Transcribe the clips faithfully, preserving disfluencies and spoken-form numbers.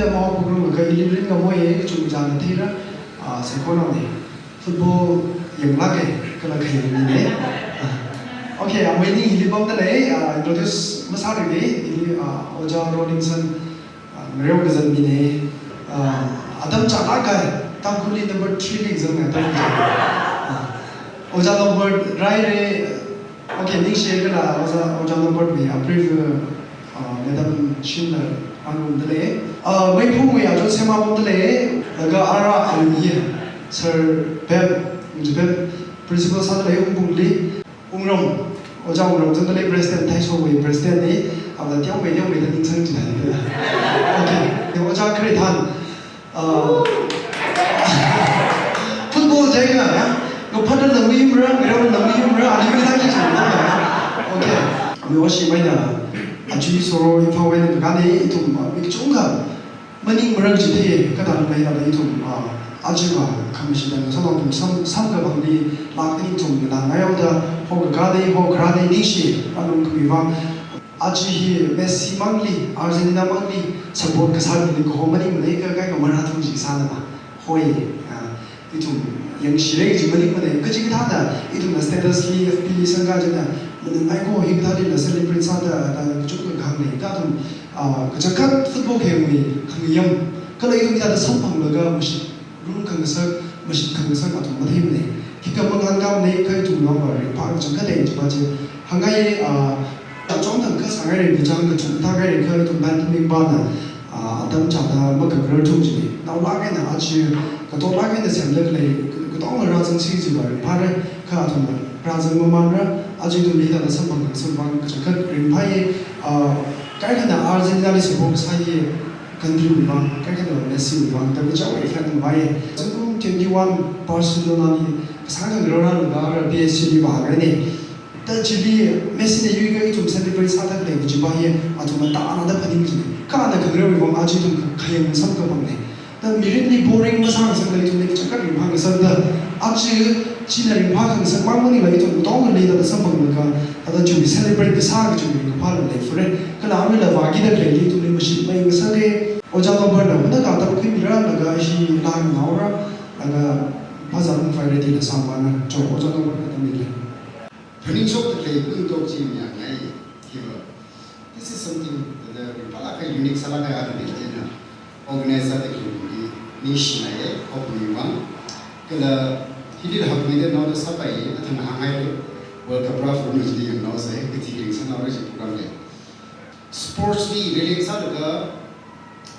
Maopuklu ka ili ringngamoiya, kachungchana theira, ah, saikora ni. Football yanglāka, kala khayang mina. Ah. Okay, amei ning hili pamda lei, ah, introduce masārane, ili, ah, Ojā Rawlingson, ah, Ngareo kazan mina. Ah, atam chālāka, Tangkhulli number three li zanga, atam chā. Ah. Ojā Longpot raire, okay, ningshi kala Ojā, Ojā Longpotwui, ah, brief, ah, Madam Shinla hāngda lei. Ah, meiphungwui ajo sema pamda lei, laga ara alumni, Sir Pep, Mister Pep, Principal sāda lei Hungpungli, Wungram, Ojā Wungram zangda lei President, Thaishowui President na, ala tiang mei tiang mei da ningsang chida. Okay, Ojā Kharei Than, ah, football jai na, ya? Ngaphata na mimra, ngarao na mimra, ani mi thang chi na, ya? Okay. Ami washi mai na, achi soro Imphal wui na kane, ithum, ah, mi chungkha maning marang chithei, kathāda leida ithum, ah, achiva, khamashit dan, sālong ithum sam, samkaphangli, lak ithum, na ngayoda, hokakā dei, hokharā dei, ningshi, alung kami vang, achi hi Messi mangli, Argentina mangli, support kasā mili kaho maning malei ka, kai ka mara thung chi sāna ma. Hoi, ah, ithum yangshira chi maning malei, kachikathāna, ithumna status li, F B li sangka china, maning ai ko hikathāli na celebrate sāda, da kachungkha kahāng lei, ka ithum, ah, kachangkhat football khayangwui, khangayam, kala ithum hithāda samphanglaga mashit, rum khangasak, mashit khangasak athum mathei malei. Khikha mangān kam nei, kha ithum nao ba ringphā kachangkhat lei chi pa chi. Hāngngai, ah, achon thang kha sāngai ring kachang kachungkha thāngai ring kha ithum pandemic pana, ah, atam chāda makakrar thung chi. Naolāk eina achi, katoklāk eina semlāk lei, katonga rāzangsi chi ba ringphāra, kha athumna rāzang mamanra, achi ithumli hithāda samphang khangasak vang kachangkhat ringphāya, ah, kaikhana Argentina li support sāya, country wui vang, kaikhana Messi wui vang, da kachao effect mavai. Zingkum twenty-one Barcelona li kasāng khangarao rālaga P S G li vāhaira ne. Da chili Messi na yuika ithum celebrate sāda khalei chi pa hi, athum mata ana da phaning chi. Kha ana khangarao wui vang achi ithum khayang samkaphang ne. Da mirinli boring masāngasakla ithumli kachangkhat ringphāngasakda, achi china ringphā khangasak mang maningla ithum katongali da samphanglaga, da chiwui celebrate kasā kachiwui ringkaphāla leifure. Kala aruila vākida khaleili ithumli mashitmei ngasaka. Ojā Longpotna, huna ka atam khuimira, laga ishi langnaora, laga phazā mung fai ready la samana, cho Ojā Longpotna atam mila. Phaningshokda khalei pungtok chi mayāngai, hiva. This is something that, uh, ringphālāka unique sālāka āda mei china organize sāda khalei ningshinaya, hopui vang. Kala hili hakmeida naoda sāpai, athang hāngngaira, World Cup rāfur nu chili yangnaosai, kathi ring sānaora chi program lei. Sports li relate sālaga,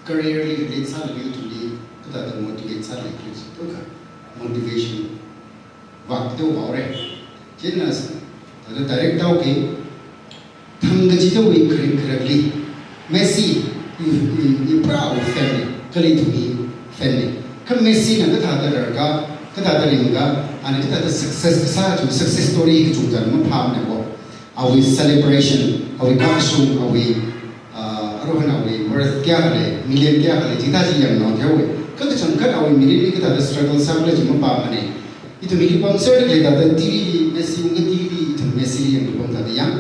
career li relate sālaga, ithumli kathāda motivate sālaga, please, toka motivation vak teo vaore. China, thāda direct tao ke, thang kachidawui kharing kharakli, Messi, i, i, i proud fan ne, kala ithumwui fan ne. Kha Messi na kathāda rarka, kathāda ringka, ana kathāda success kasā chu success story kachungchana maphāmana ko. Awui celebration, awui kakashung, awui, ah, aruihon awui worth kayākha lei, million kayākha lei, chithā chi yangnao theowui. Kha kachangkhat awui mirinli kathāda struggle sākhala chi mapamane. Ithum hili pamser khalei thāda T V li, Messi unga T V li, ithum Messi li yangpam thāda yang.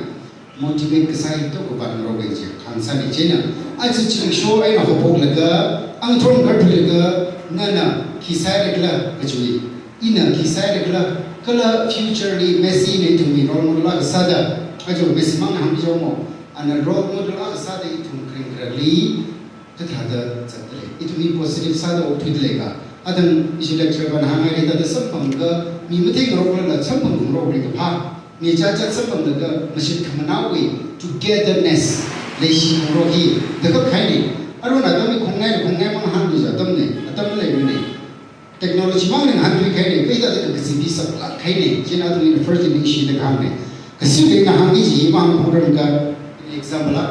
Motivate kasā hi toka vātngarok lei chi, hāngsāne china. Aja chingsho eina hophoklaga, angthor ngarthuilaga, nana khi sāhaira khala kachiwui. Ina khi sāhaira khala, kala future li Messi na ithumwui role model akha sāda, aja Messi mangna hāngmi jao mo, ana role model akha sāda ithum kharing kharakli, kathāda zatda lei. Ithumwui positive sāda okthuida lei ka. Athang ishi lecture pana hāngngai lei thāda samphanglaga, mi matheingaroklala samphang ngarok ringkaphā. Mi chāchāt samphanglaga, mashit khamanaowui, togetherness, leishi ngarok hi, da kak khai ne. Arui atamli khongnai, khongnai mang hāngmi ja atam ne, atam leimane. Technology mang ning hāngthui khai ne, kha hithāda kazipi saklāk khai ne, china athumli first ningshida kahāng ne. Kashi ling na hāngki chi mang khongran ka example la.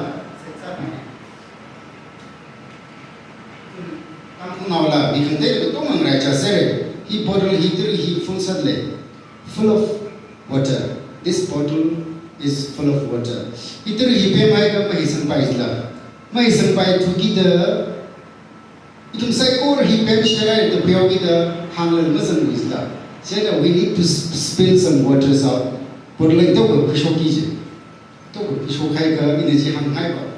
Tangkhulnaola, mi khangatei katonga ngaraichā sāre, hi bottle hi tara hi full sāda lei, full of water. This bottle is full of water. Hi tara hi pemhaiakha mahisangpai jila. Mahisangpai thukida, ithum saikora hi pemshilai da pheokida hāngla mazanglu jila. Chieina we need to sp-, spill some waters out. Bottle hi toka khuishokki ji. Toka khuishokhaiakha ina chi hānghaipa.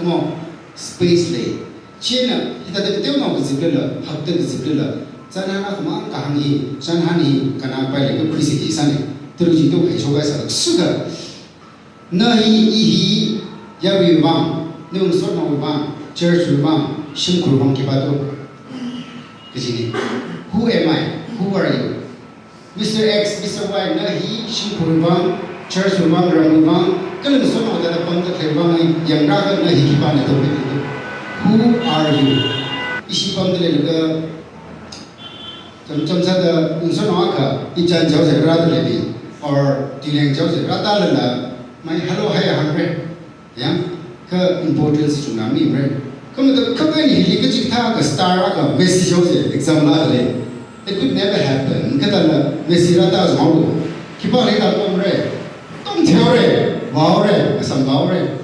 mo, space lei. Chieina, hithāda kateonao kaziplala, hapta kaziplala, chānhān akhamang kahāng hi, chānhān hi, kanāpai lei kakhuisi hi sāni. Tulu chi tu hai shogai sā suda. Na hi, i hi, yaruiwui vang, nawui ngasotnaowui vang, church wui vang, shimkhurwui vang khipā to. Kajini. Who am I? Who are you? Mister X, Mister Y, na hi shimkhurwui vang, church wui vang, ramwui vang, kala ngasotnao thāda pamda khalei vang, yangrākha na hi khipāna to. Who are you? Ishi pamda leilaga, cham, cham sāda ngasotnao akha, ichan jaosa rāda lei mi, or tuileng jaosa rāda lala, mai hello hai hāngre. Yang, kha importance chungna mi, right? Kha mathāda kha pen hili kachikathā akha star akha Messi jaosa exam lāda lei. It could never happen. Kathāla Messi rāda zong lo. Khipā leida pamre. Tom theore. Vaore. Asam vaore.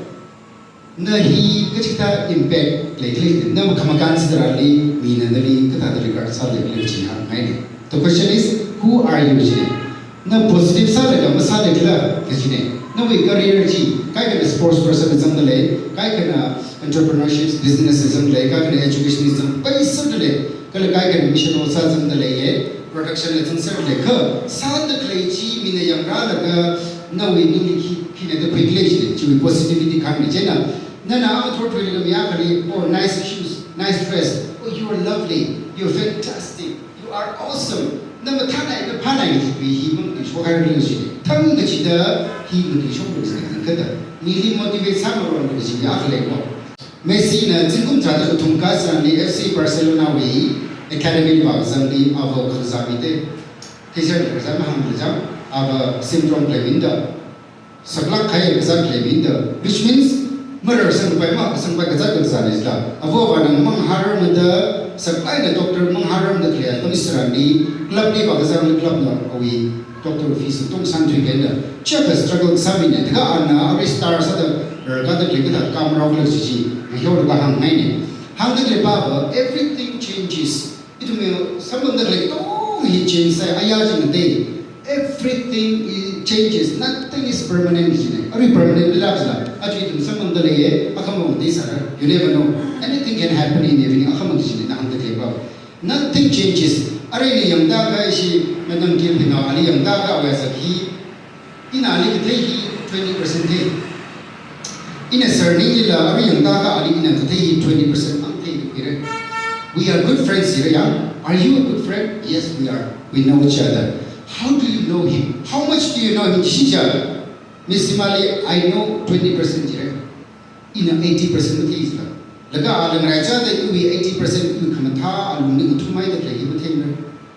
Na hi kachikathā impact leikhala, na makhamakān sāda rāli, mina nali, kathāda regard sāli, leikhala chi hāngngai ni. The question is, who are you ji? Na positive sālaga masālaga khala, kajine. Nawui career chi, kaikhana sports person zangda lei, kaikhana entrepreneurship, business zangda lei, kaikhana education zang, paisa da lei, kala kaikhana mission work sā zangda lei ye, production la zangser lei kha, sāda khalei chi mina yangrālaga, nawui ningli khi, khina da khuikhala jine, chiwui positivity kahāng ni chieina. Nana ang thot thuilaga mi akhali, oh, nice shoes, nice dress, oh, you are lovely, you are fantastic. You are awesome. Na mathānai, na phānai kaji tui hi mangtui shokhai rang jine. Thang kachida hi mangtui shok rang jine, thang kathāda. Mili motivate sāmaron kaji ya khalei ko. Messi na zingkum tharāda kathum kasāli F C Barcelona wui academy li vāzangli ava kazā mi te. Teacher na kazā mahāngla jang, ava syndrome khalei mi da. Saklāk kahai kazāt khalei mi da, which means, mararsangpai, makasangpai kazāt kazāna jila. Avo avāna manghararmada, saklāk eina doctor manghararmada khalei atam tharanli, club li vākazangli club na awui doctor fees tong sānthuikahaina. Chiakha struggle sāmina, thākha ana arui star sāda, rarkāda khalei kathā kamarao khala chi chi, ngahiorlaga hāngngai ni. Hāngda khalei pava, everything changes. Ithumwui samphangda khalei katong hi change sāi, aya chi ngatei. Everything i-, changes, nothing is permanent jine. Arui permanent leilāk jila. Aja ithum samphangda leiye, akhamang ngatei sāra. You never know. Anything can happen in evening, akhamang jine, na hāngda khalei pava. Nothing changes. Arui ina yangda kha ishi, Madam Gilbert na ali yangda kha awui azak hi, ina ali kathei hi twenty percent thei. Ina sir ninglila arui yangda kha ali ina kathei hi twenty percent mang thei da khuira. We are good friends jira ya. Are you a good friend? Yes, we are. We know each other. How do you know him? How much do you know him? Shija. Miss Simali, I know twenty percent jira. Ina eighty percent mathei jila. Laga ala ngaraichāda iwui eighty percent iwui khamathā alungli ngathumhaida khalei hi matheimara.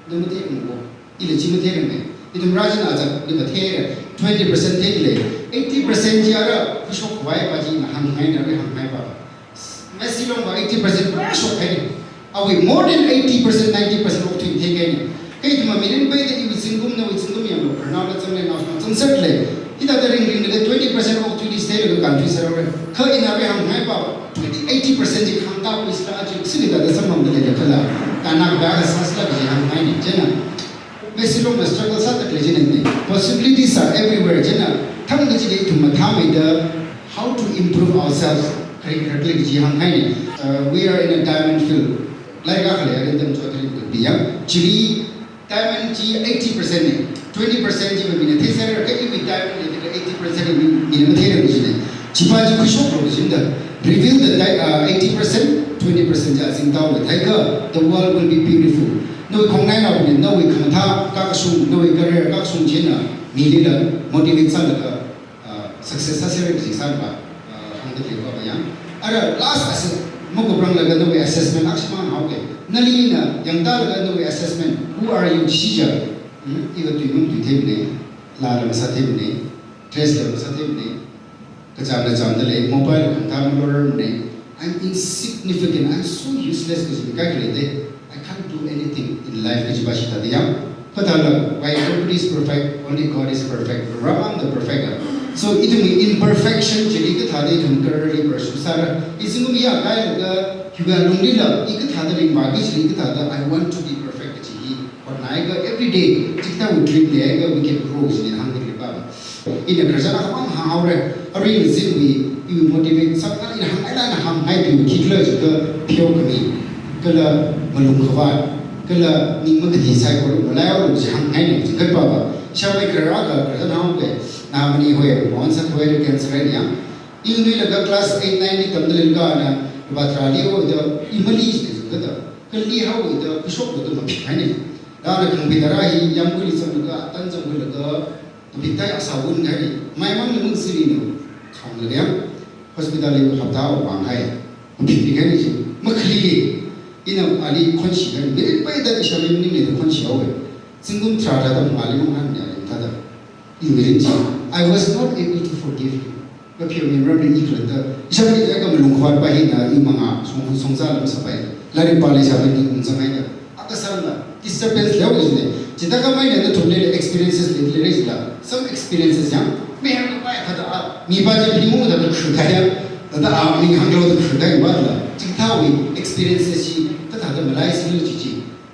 Na matheimara ko. Ila chi matheiranga. Ithum rajin aja ni matheira. Twenty percent thei lei. Eighty percent chi ara khuishok khavai pa chi na hāngngaina, hāngngai pa. Messi longva eighty percent pura shokhaina. Awui more than eighty percent, ninety percent okthui theikahaina. Kha ithum mirin paida iwui zingkum nawui zingkum yanglu, pranao la zangla, naoshima zangser lei. Hithāda ringringlaga twenty percent okthuili stay laga country sāra. Kha ina arui hāngngai pa, twenty, eighty percent chi khangta pui sila chi, sili da da samphangda leida khala. Kanak ba ka sāsila kaji hāngngai ni, chieina. Messi longna struggle sāda khalei jine ni. Possibilities are everywhere, chieina. Thang kachida ithum mathāmeida, how to improve ourselves. Khare khare khalei kaji hāngngai ni. Uh, we are in a diamond field. Lairik akha lei, Arindam Chaudhary na kapiya. Chili diamond chi eighty percent ni, twenty percent chiva mina theiser, kha iwui diamond leida khalei eighty percent mi, mina matheiranga jine. Chiva chi khuishoklu jida, reveal the di-, uh, eighty percent, twenty percent chi azingtaola theiakha, the world will be beautiful. Nawui khongnainaobingli, nawui khamathā kakashung, nawui career kakashung china, milila motivate sālaga, uh, success sāsera kaji sāva, uh, hāngda khalei pava ya. Ara last assess, makupranglaga nawui assessment akshimang haoke. Nali ina yangda laga nawui assessment, who are you, shija? Hmm? Iva tui mangtui theimana, laa la masātheimana, dress la masātheimana, kacham la chamda lei, mobile la khamathā malorarmana, I'm insignificant, I'm so useless kaji kaikha leida. I can't do anything in life kaji pa shida ya. Kathāla, why nobody is perfect, only God is perfect. Ram the perfect. So, ithumwui imperfection chili kathāda ithum career li pursue sāra. Izingkum ya kailaga, hiwui alunglila, i kathāda ringvāki chili kathāda, I want to be perfect kaji hi. Hotnālaga every day, chikathāwui dream leilaga we can grow jine hāngda khalei pa. Ina khararchan akhamang Hānghaora, arui ngazinwui, iwui motivate sākahai ina hāngngailala hāngngai tui khikhala jiakha pheokhami, kala malung khavāt, kala ning makathi saikora malaihaolu chi hāngngaina, chingkhat papa. Ishāvā kharā kharā hānghaowa, Namanihoi, Mohan Sathuwai cancer eina yang. Ingluilaga class eight, nine li tamda leilakha ana, batra lihaoda, imali jida jingkada, kali haoda, kashokda maphikhaina. Dana khangatei tara hi, yāmguili zanglaga, tan zanglaga, Tupik tai asā wun kahaina, maimang lamung sirina, khanglaga yang, hospital li hapta awui vāng hai, tupik ni kahaina chi, makhali, ina ali khonshi kahaina, mirin paida ishāvā maningla khonshi haowa. Zingkum tharā tharāda mangāli mangahān ya, ina thāda. Ina mirin chi, I was not able to forgive him. Mapheomi maramli i khalatta, ishāvā ina kamalung khavāt pa hina, i mangā, song, songza lam sapai. Lairik pāli ishāvā ina ungzang haida. Akha sāla, disturbance leo jine. Chithākhamei eina nathumli experiences leilei jila. Some experiences yang, mayang kapai thāda a, mi pa chi phingu thāda khurkha yang, thāda a, mi hānglo thāda khurkha yang pa la. Chithāwui experiences chi, thāda thāda malai silu chi chi.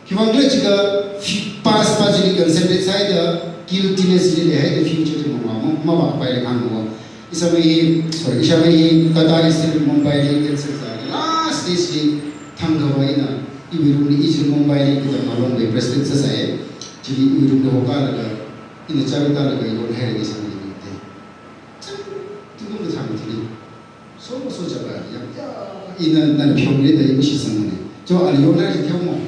Khiwuivang khala jiakha fi-, past pa chili concentrate sāhaida, guiltiness li leihaida future li mama, ma, mavāpaila hānghaowa. Ishāvā hi, sorry, ishāvā hi Tata Institute Mumbai li cancer sā, last stage li thangkhavai eina, iwui room li ishi Mumbai li kida malong wui president sāsai, chili iwui room li hokalaga, ina chāra tālaga yonhaira ishāvā hi te. Chang, tingkum kathang chili. So, so chapa, ya, ya, ina, nana pheomida ishi sangmane. Cho, ali yonhaira theomo.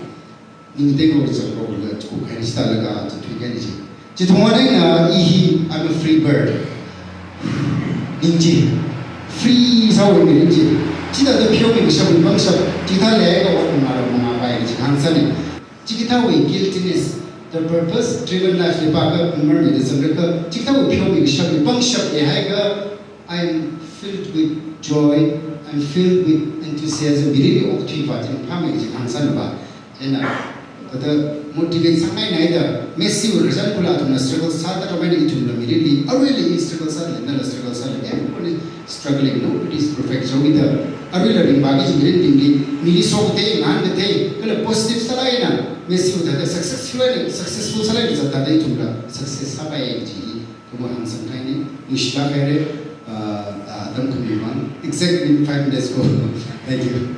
Ning tenglo zanglo la tukhaini sālaga, tukhaini chi. Chithāwui eina i hi, I'm a free bird. Ning chi. Free sāwui mirin chi. Chithāda pheomi kashap pangshap. Chithā leiakha ot mangāla mangāpai chi hāngsāna. Chithāwui guiltiness, the purpose driven life li pa ka marmida zanglaga. Chithāwui pheomi kashap pangshap leihaiakha, I'm filled with joy, I'm filled with enthusiasm. Mirinli okathui pa chi phāmei chi hāngsāna pa. Ina, thāda motivate sāngai naida, messiwui reason kula athumna struggle sāda khamei ithumla mirinli, aruili struggle sāda, nala struggle sāda, everybody is struggling, nobody is perfect. Chomida, aruila ringphāki mirin tingli, mili sokatei, ngānkatei, kala positive sālaga, messiwui thāda successful, successful sālaga, zatta ithumla success sāpai chi. Kha mahāngsang kahaina, ningshilāk haira, uh, uh, atam khami vāng, exactly five minutes ago. Thank you.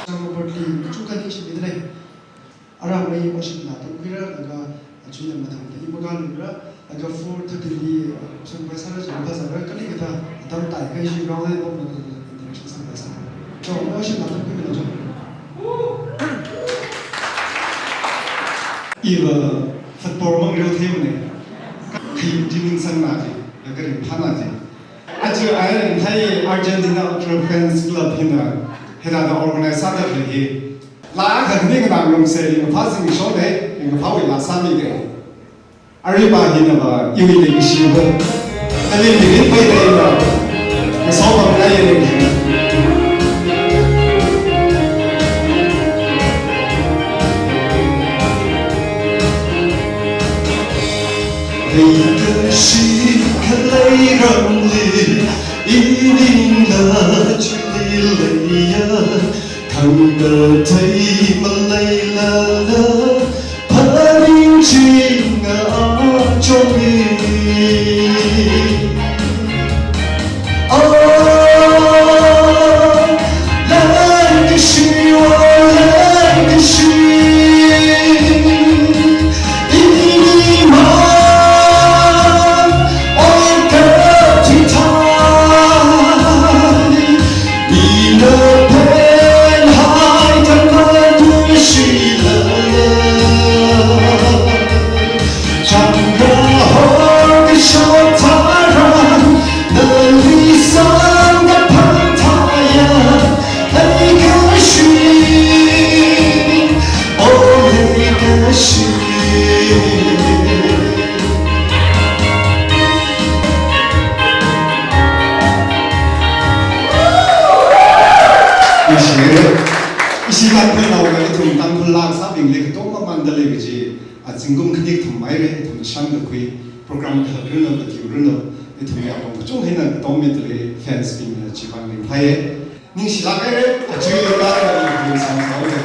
Chang Robert li, kachungkha ningshimida lei. Aramli worship na tamkhuira, laga, achuna mathangda i makāluira, laga four thirty li, uh, song bai sāra, jang phāzāra, kali kathā, atam tai kai shi round lai bom, interaction sāpai sā. Cho, worship na tamkhuira, cho. Iva football mang reo themne. Khi jining sang na ji, laga ringphā na ji. Aja ai hai Argentina Ultra Fans Club hina, hithāda organize sāda lei hi. Laa kha ning nang lungse ringphā singshone, ringphāwui laa sāmide. Arui pa hina va, iwui legacy va. Kali mirin paida ina. Masao pamda ye legacy. Leikashi khalei ramli, iningla chili leiya, khangda thei maleilala, phaning chinga chongi. Oh, legacy, oh, legacy. Inima, oh, the time. Ina pen hai kan matuishila. Changrahor kashok tharan, nali sangda phanthaya, leikashi, oh leikashi. Ishi, ishi Tangkhulnaona ithum Tangkhul laa sābingli katomamanda lei kaji, a zingkum khani kathum maire, ithum shānkakhui, program khalak rino, kati rino, ithumli apong kachungkha eina katomida lei, fans bingna chiwui vāng ringphāye. Ningshilāk haire, aja yola, ningshilāk haire.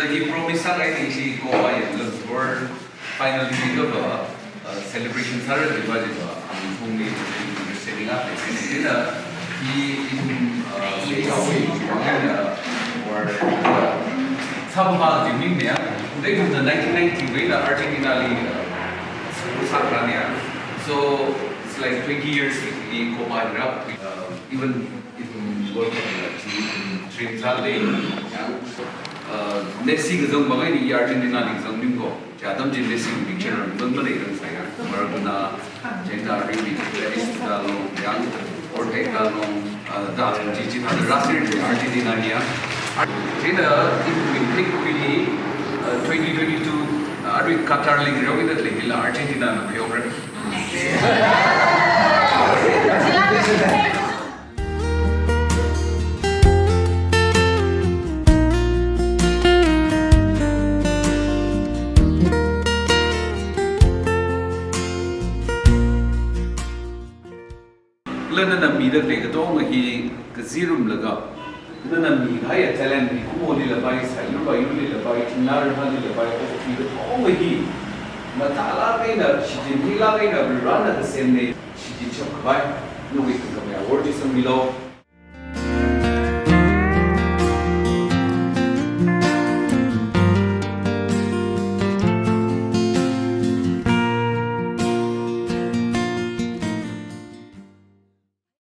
The promise sākahai thing chi ko ai lung for finally we have a, uh, celebration sāra diva diva, um, whom we understanding up in, uh, he in, uh, Yahweh, uh, or, uh, Sabha Jimmy, yeah. They in the nineteen ninety, when the Argentina league, uh, sākahai, yeah. So it's like twenty years in Copa Europe, uh, even if world train sāle, yeah. Uh, Messi kazang bang ai ni Argentina ni kazang ning ko. Chi atam chi Messi picture nang nang malei rang sai ya. Maradona, Jenda Rimi, Dennis Dalong, yang, or Dalong, uh, da, chi chi na Brazil, Argentina ni ya. Jenda, if we take really, uh, twenty twenty-two, uh, arui Qatar league rau ina le hila Argentina na pheogra. Lana na mida kre katonga hi kazirumlaga, nana mikahai talent mi kumoli labai, sailu bai yuli labai, tingla rihali labai, ofi katonga hi matāla kaina, shichin hila kaina, Varena kasem ne, shichin chap kabai, nawui khakamei award chi sangmilo.